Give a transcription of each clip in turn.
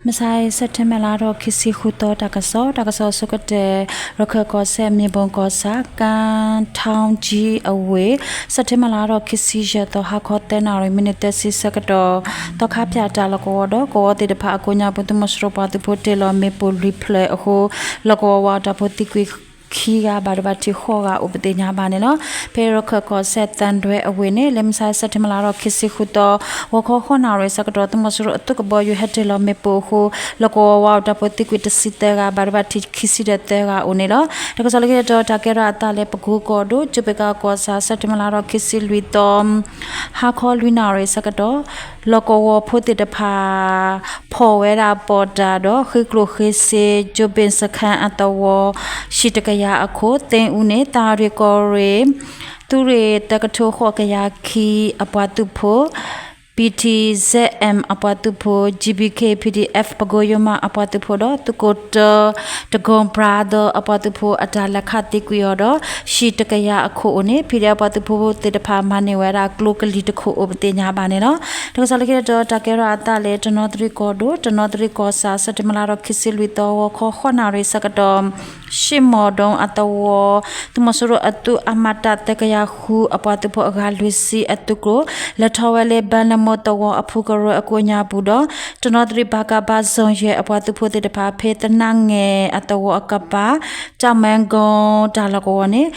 မဆါအံၤ စဲးပထ့ဘၢၣ်လါထီၣ်ခံဆံဃုသီ တၢ်ကစီၣ်, တၢ်ကစီၣ်အဆိကတၢၢ်, ရခၢၣ်ကီၢ်စဲၣ် မ့ၢ်ဘိၣ်ကီၢ်ဆၣ် ကၣ်ထီကၠံအဝ့ၢ်, စဲးပထ့ဘၢၣ်လါထီၣ်ခံဆံယဲၢ်သီ ဟါခီသၢနၣ်ရံၣ် မံးနံးသၢဆံဆၢကတီၢ် သီခါဖၠၣ်တၢ်လီၢ်ကဝီၤဒီး ကဝီၤသ့ၣ်တဖၣ်အကိးညါပူၤ သုးမီၤစိရိၤပှၤသုးဖိတ့ၢ်လီၤမ့ၣ်ပိၢ်လွံၢ်ဖျၢၣ်အဃိ လီၢ်ကဝီၤဝးအတၢ်ဖိသံကွံာ် ခံဂၤ ဘၣ်ဒိဘၣ်ထံးဃိးဂၤအိၣ်ပသ့ၣ်ညါဘၣ်န့ၣ်လီၤ. ဖဲရခၢၣ်ကီၢ်စဲၣ် သၣ်ဒွဲအဝ့ၢ်န့ၣ် လၢမဆါ စဲးပထ့ဘၢၣ်လါထီၣ်ခံဆံဃုသီ ဂီၤခီဃိးနၣ်ရံၣ်ဆၢကတီၢ် သုးမီၤစိရိၤအသုးကဘီယူၤဟဲတ့ၢ်လီၤမ့ၣ်ပိၢ်အဃိ လီၢ်ကဝီၤဝးအတၢ်ဖိသံကွံာ်တဆံသၢဂၤ ဘၣ်ဒိဘၣ်ထံးခံဆံဒီးသၢဂၤအိၣ်န့ၣ်လီၤ. တၢ်ကစီၣ်လၢခံတတီၤ တၢ်ကဲထီၣ်အသးလၢပကိကီၢ်ဒိၣ် ကၠိဘ့ၣ်ကီၢ်ဆၣ် စဲးပထ့ဘၢၣ်လါထီၣ်ခံဆံလွံၢ်သီ ဟါခီလွံၢ်နၣ်ရံၣ်ဆၢကတီၢ် လီၢ်ကဝီၤဖိသ့ၣ်တဖၣ် ဖီၣ်ဝဲဒၣ်ပီၣ်တၢ်ဒီး ဃ့ကျိၣ်ဃ့စ့ ကၠိဘ့ၣ်စခါအသဝီ ဟံၣ်တကယၤအခိၣ် သ့အူန့ၣ် သၣ်ရ့ၣ်ကီၢ်ရ့ၣ် သုးရ့ၣ်သၢကထိဃိးကယၤခံအပှၤသုးဖိ BTZM အပှၤသုးဖိ GBK PDF ပကိယိမးအပှၤသုးဖိဒီး သုးခိၣ်တၢ တကိၣ် brother အပှၤသုးဖိအတၢ်လဲၤခးသံကွံာ်အီၤဒီး ဟံၣ်တကယၤအခိၣ်အိၣ်န့ၣ် PDF အပှၤသုးဖိသ့ၣ်တဖၣ်မၤန့ၢ်ဝဲဒၣ်ကျိကလံၤတခိၣ်အိၣ်ပသ့ၣ်ညါဘၣ်န့ၣ်လီၤ. တၢ်ကစီၣ်လၢခံတတီၤ တၢ်ကဲထီၣ်အသးလၢတနီသရံၣ်ကီၢ်ဒိၣ် တနီသရံၣ်ကီၢ်ဆၣ် စဲးပထ့ဘၢၣ်လါထီၣ်ခံဆံလွံၢ်သီ ဂီၤခီဃိးနၣ်ရံၣ်ဆၢကတီၢ် ရှ့ၣ်မီၣ်ဒိအသဝီ သုးမီၤစိရိၤအသုး အမှတ် သၢကယၤဃု အပှၤသုးဖိအဂၤလွံၢ်ဆံအသုးကျိၤ လဲၤထီၣ်ဝဲလၢ ဘၣ်လမိၢ်သဝီအဖုကရၢအကိးညါပူၤဒီး တနီသရံၣ် ဘၣ်ကးဘၣ် zone ယဲၢ် အပှၤသုးဖိသ့ၣ်တဖၣ် ဖဲသနၢ်ငဲၢ်အသဝီအကပၤ ကၠၣ်မဲကိတၢ်လီၢ်ကဝီၤန့ၣ်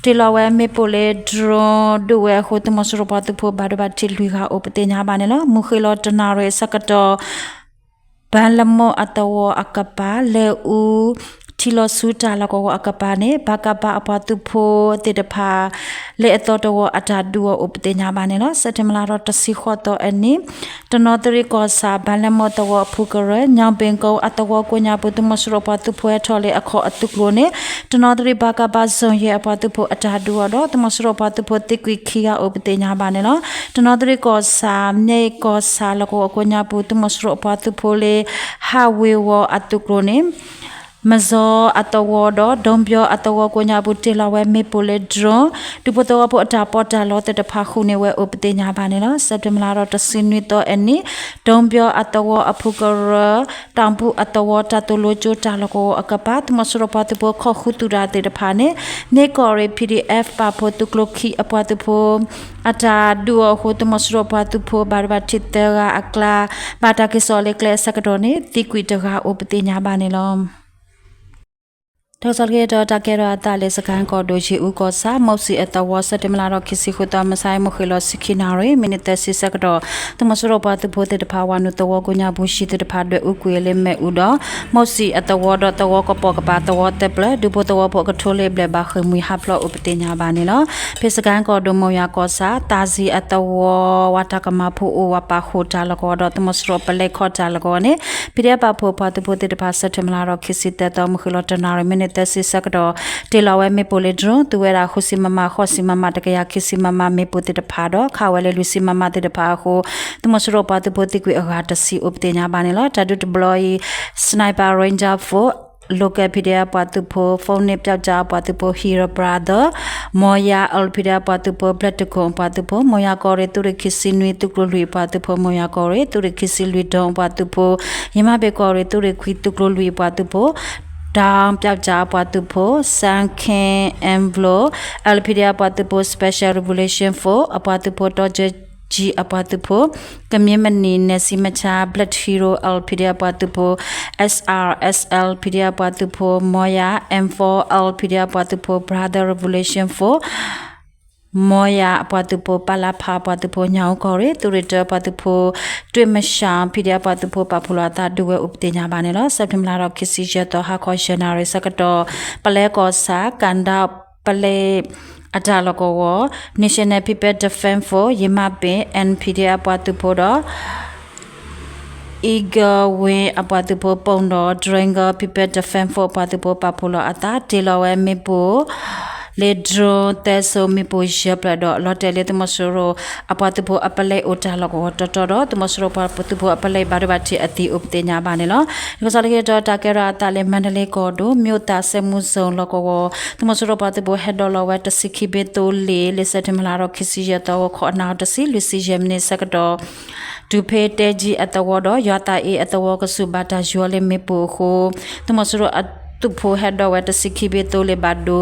တ့ၢ်လီၤဝဲမ့ၣ်ပိၢ်လၢ drone ဒုးဝဲအဃိ သုးမီၤစိရိၤပှၤသုးဖိဘၣ်ဒိဘၣ်ထံးလွံၢ်ဂၤအိၣ်ပသ့ၣ်ညါဘၣ်န့ၣ်လီၤ. မုၢ်ဃ့ၢ်လီၤတနၣ်ရံၣ်အဆၢကတီၢ် ဘၣ်လမိၢ်အသဝီအကပၤ လဲၤအူ ထံလီၤဆူတၢ်လီၢ်ကဝီၤအကပၤန့ၣ် ဘၣ်ကးဘၣ်အပှၤသုးဖိသ့ၣ်တဖၣ် လၢအသီတဝီအတၢ်ဒုးအီၤအိၣ်ပသ့ၣ်ညါဘၣ်န့ၣ်လီၤ. စဲးပထ့ဘၢၣ်လါထီၣ်တဆံဃိးသီအနံၤ တနီသရံၣ်ကီၢ်ဆၣ် ဘၣ်လမိၢ်သဝီအဖုကရၢ ညောင်ပင်ကုန်း အသဝီကိးညါပူၤ သုးမီၤစိရိၤပှၤသုးဖိဟဲထီၣ်လၢအခီၣ်အသုးကျိၤန့ၣ် တနီသရံၣ် ဘၣ်ကးဘၣ် zone ယဲၢ် အပှၤသုးဖိအတၢ်ဒုးအီၤဒီး သုးမီၤစိရိၤပှၤသုးဖိသံကွံာ်ခံဂၤအိၣ်ပသ့ၣ်ညါဘၣ်န့ၣ်လီၤ. တနီသရံၣ်ကီၢ်ဆၣ် မၠဲၣ်ကီၢ်ဆၣ်လီၢ်ကဝီၤကိးညါပူၤ သုးမီၤစိရိၤအပှၤသုးဖိလၢ ဟးဝ့ၤဝီၤအသုးကျိၤန့ၣ် မၠီၤအသဝီဒီး ဒိဘၠီအသဝီကိးညါပူၤ တ့ၢ်လီၤဝဲမ့ၣ်ပိၢ်လၢ drone ဒူဖိသဝီဖိအတၢ်ပီးတၢ်လီသ့ၣ်တဖၣ်ဃုာ်န့ၢ်ဝဲအိၣ်ပသ့ၣ်ညါဘၣ်န့ၣ်လီၤ. စဲးပထ့ဘၢၣ်လါထီၣ်တဆံနွံသီအနံၤ ဒိဘၠီအသဝီအဖုကရၢ တၢ်ပူၤအသဝီ တၢ်သိၣ်လိကၠိတၢ်လီၢ်ကဝီၤအကပၤ သုးမီၤစိရိၤပှၤသုးဖိခီၣ်ဃုာ်သုးတၢ်သ့ၣ်တဖၣ်န့ၣ် မ့ၢ်ကီၢ်ရ့ၣ် PDF ပာ်ဖှိၣ်သုးကျိၤခံအပှၤသုးဖိ အတၢ်ဒုးအီၤအဃိ သုးမီၤစိရိၤပှၤသုးဖိဘၣ်ဒိဘၣ်ထံးသၢဂၤအကျါ ဘၣ်တၢ်က့ၤစိာ်လၢကျဲအဆၢကတီၢ်န့ၣ် သံကွံာ်တဂၤအိၣ်ပသ့ၣ်ညါဘၣ်န့ၣ်လီၤ. တၢ်ကစီၣ်လၢခံတတီၤ တၢ်ကဲထီၣ်အသးလၢ စကဲၣ်ကီၢ်ဒိၣ် ယ့ၣ်အူကီၢ်ဆၣ် မိၣ်စံၣ်အသဝီ စဲးပထ့ဘၢၣ်လါထီၣ်ခံဆံဃုသီ မုၢ်ဆါအံၤ မုၢ်ဃ့ၢ်လီၤဆံခံနၣ်ရံၣ် မံးနံးသၢဆံဆၢကတီၢ် သုးမီၤစိရိၤပှၤသုးဖိသ့ၣ်တဖၣ် ဝၤနုာ်သဝီကိးညါပူၤ ဟံၣ်သ့ၣ်တဖၣ်ဒွဲၣ်အူကွံာ်လၢမ့ၣ်အူဒီး မိၣ်စံၣ်အသဝီဒီးသဝီကပိာ်ကပၤသဝီသၢပျၢၤ ဒူဖိသဝီဖိအကထိလၢဘျဲၣ်ဘၣ်ဃ့ၢ်မှံဟးဖျိးအိၣ်ပသ့ၣ်ညါဘၣ်န့ၣ်လီၤ. ဖဲစကဲၣ်ကီၢ်ဒိၣ် မိၢ်ယွၤကီၢ်ဆၣ် သးစံၣ်အသဝီ ဝၤတၢ်ကမၣ်ဖိအိၣ်ဝးပာ်ဃုာ်တၢ်လီၢ်ကဝီၤဒီး သုးမီၤစိရိၤပလဲခီၣ်တၢ်လီၢ်ကဝီၤန့ၣ် PDF ပာ်ဖှိၣ်ပှၤသုးဖိသ့ၣ်တဖၣ် စဲးပထ့ဘၢၣ်လါထီၣ်ခံဆံသၢသီ မုၢ်ဃ့ၢ်လီၤတနၣ်ရံၣ် မံးနံးသၢဆံဆၢကတီၢ် တ့ၢ်လီၤဝဲမ့ၣ်ပိၢ်လၢ drone သူဝဲဒၣ်ဃုဆံ MM ဃိးဆံ MM တကယၤခံဆံ MM မ့ၣ်ပိၢ်သ့ၣ်တဖၣ်ဒီး ခးဝဲလၢလွံၢ်ဆံ MM သ့ၣ်တဖၣ်အဃိ သုးမီၤစိရိၤပှၤသုးဖိသံကွံာ်အဂၤတဆံအိၣ်ပသ့ၣ်ညါဘၣ်န့ၣ်လီၤ. တၢ်ဒုးတဘျီအံၤ Sniper Ranger Force Local PDF ပှၤသုးဖိ Phoenix ပျောက်ကျား အပှၤသုးဖိ Hero Brother မီၢ်ယၤ LPDF ပှၤသုးဖိ ဘျၢၣ်တကိၣ် အပှၤသုးဖိ မိၢ်ယၤကီၢ်ရ့ၣ် သုးရ့ၣ်ခံဆံနွံ သုးကျိၤလွံၢ် အပှၤသုးဖိ မိၢ်ယၤကီၢ်ရ့ၣ် သုးရ့ၣ်ခံဆံလွံၢ် ဒုံး အပှၤသုးဖိ ယမၤဘ့ၣ်ကီၢ်ရ့ၣ် သုးရ့ၣ်ခွံ သုးကျိၤလွံၢ် အပှၤသုးဖိ ဒီး ပျောက်ကျား အပှၤသုးဖိ စၣ်ခ့ၣ် Envelope LPDF အပှၤသုးဖိ Special Revolution Force အပှၤသုးဖိ တီကၠဲကၠံ အပှၤသုးဖိ ကမျၢၢ်မနံၤ နဲၣ်စံမဆါ Blood Hero LPDF အပှၤသုးဖိ SRSL PDF အပှၤသုးဖိ မီၢ်ယၤ M four LPDF အပှၤသုးဖိ Brother Revolution Force မီၢ်ယၤ အပှၤသုးဖိ ပလဖ အပှၤသုးဖိ ညၣ်အူကီၢ်ရ့ၣ် သုးရ့ၣ်တၢ အပှၤသုးဖိ တွ့ၣ်မၡၣ် PDF အပှၤသုးဖိ ပာ်ဖှိၣ်လီၤအသးဒုးဝဲအိၣ်ပသ့ၣ်ညါဘၣ်န့ၣ်လီၤ. စဲးပထ့ဘၢၣ်လါထီၣ်ခံဆံယဲၢ်သီ ဟါခီယဲၢ်နၣ်ရံၣ်ဆၢကတီၢ် ပလဲကီၢ်ဆၣ် ကၣ်ဒၣ်ပလဲ အတၢ်လီၢ်ကဝီၤ National People Defense Force ယမၤဘ့ၣ် NPDF အပှၤသုးဖိဒီး Eagle Wing အပှၤသုးဖိ ပူၤဒီး Dragon People Defense Force အပှၤသုးဖိ ပာ်ဖှိၣ်လီၤအသး တ့ၢ်လီၤဝဲမ့ၣ်ပိၢ် လၢ drone သဲစိမ့ၣ်ပိၢ်ယဲၢ်ဖျၢၣ်ဒီး လီၤတဲာ်လၢသုးမီၤစိရိၤအပှၤသုးဖိအပလဲအအိၣ်တၢ်လီၢ်ကဝီၤတီတီဒီး သုးမီၤစိရိၤပှၤသုးဖိအပလဲဘၣ်ဒိဘၣ်ထံးအသံအိၣ်ပသ့ၣ်ညါဘၣ်န့ၣ်လီၤ. တၢ်ကစီၣ်လၢခံတီၤ တၢ်ကဲထီၣ်အသးလၢ မန္တလေးကီၢ်ဒိၣ် မြို့သာစက်မှုဇုန် လီၢ်ကဝီၤ သုးမီၤစိရိၤပှၤသုးဖိဟဲဒိးလီၤဝဲတဆံခံဘ့ၣ်သိလ့ၣ် လၢစဲးပထ့ဘၢၣ်လါထီၣ်ခံဆံယဲၢ်သီ ဂီၤခီအနၣ်ရံၣ်တဆံ လွံၢ်ဆံယဲၢ်မံးနံးဆၢကတီၢ် တုၤဖဲတဲကၠံအသဝီဒီး ယွၤသးအ့အသဝီကဆူး ဘၣ်တၢ်ယီၤလၢမ့ၣ်ပိၢ်အဃိ သုးမီၤစိရိၤအသုးဖိဟဲဒိးဝဲတဆံခံဘ့ၣ်သိလ့ၣ်ဘၣ်ဒိ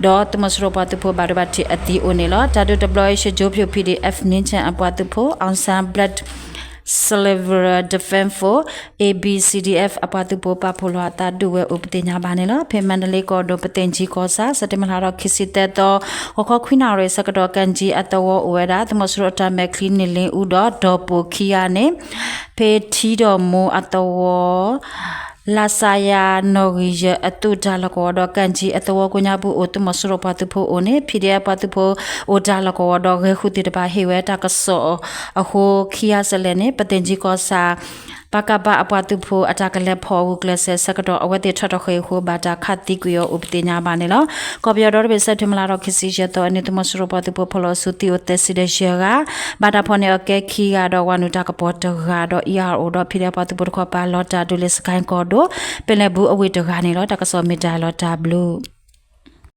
ဒီးသုးမီၤစိရိၤပှၤသုးဖိဘၣ်ဒိဘၣ်ထံးအသံအိၣ်န့ၣ်လီၤ. တၢ်ဒုးတဘျီအံၤ ရွှေကျိုးဖြူ P D F မင်းချံအပှၤသုးဖိ အောင်ဆန်း Black Silver Defense Force A B C D F အပှၤသုးဖိပာ်ဖှိၣ်လီၤအသးဒုးဝဲအိၣ်ပသ့ၣ်ညါဘၣ်န့ၣ်လီၤ. ဖဲမန္တလေးကီၢ်ဒိၣ် ပသ့ၣ်ကၠံကီၢ်ဆၣ် စဲးပထ့ဘၢၣ်လါထီၣ်ခံဆံသၢသီ ဂီၤခီခွံနၣ်ရံၣ်ဆၢကတီၢ် ကၠံအသဝီအိၣ်ဝဲဒၣ် သုးမီၤစိရိၤအတၢ်မဲာ်ချံန့ၣ်လ့အူဒီး ဒီၣ်ပိၢ်ခံဂၤန့ၣ် ဖဲထံဒီၣ်မိၢ်အသဝီ လါစါယါ နီၣ်ဂံၢ်ယဲၢ်အသုးတၢ်လီၢ်ကဝီၤဒီး ကၠံအသဝီကိးညါပူၤအိၣ် သုးမီၤစိရိၤပှၤသုးဖိအိၣ်န့ၣ် P D F ပှၤသုးဖိအိၣ်တၢ်လီၢ်ကဝီၤဒီး ဂဲၤဃုသ့ၣ်တဖၣ်ဟ့ၣ်ဝဲတၢ်ကစီၣ်အဃိ ခံဂၤစဲးလဲၣ်န့ၣ် ပသ့ၣ်ကၠံကီၢ်ဆၣ် ပကဖ အပှၤသုးဖိအတၢ်ကလဲၤဖီၣ်ဂုာ်ကျဲးစၢးဆၢကတီၢ် အဝဲသ့ၣ်ထီၣ်တဃ့ၢ်အဃိ ဘၣ်တၢ်ခးသံကွံာ်အီၤအိၣ်ပသ့ၣ်ညါဘၣ်န့ၣ်လီၤ. ကီၢ်ပယီၤဒီတဘ့ၣ် စဲးပထ့ဘၢၣ်လါထီၣ်ခံဆံယဲၢ်သီအနံၤ သုးမီၤစိရိၤပှၤသုးဖိဖီၣ်လီၤဆူသံအိၣ်သဲးစံးဒီးယဲၢ်ဂၤ ဘၣ်တၢ်ဖီၣ်န့ၢ်အီၤကဲခံဂၤဒီး ဝၤနုာ်တၢ်ကပီၤတဂၤဒီး E R O ဒီး P D F ပှၤသုးဖိတခီပၤ လီၤတၢ်ဒုးလၢစကဲၣ်ကီၢ်ဒိၣ် ပလဲၤဘူးအဝ့ၢ်တဂၤန့ၣ်လီၤ. တၢ်ကစီၣ်မ့ၢ်တၢ်လီၤတၢ်ဘျုး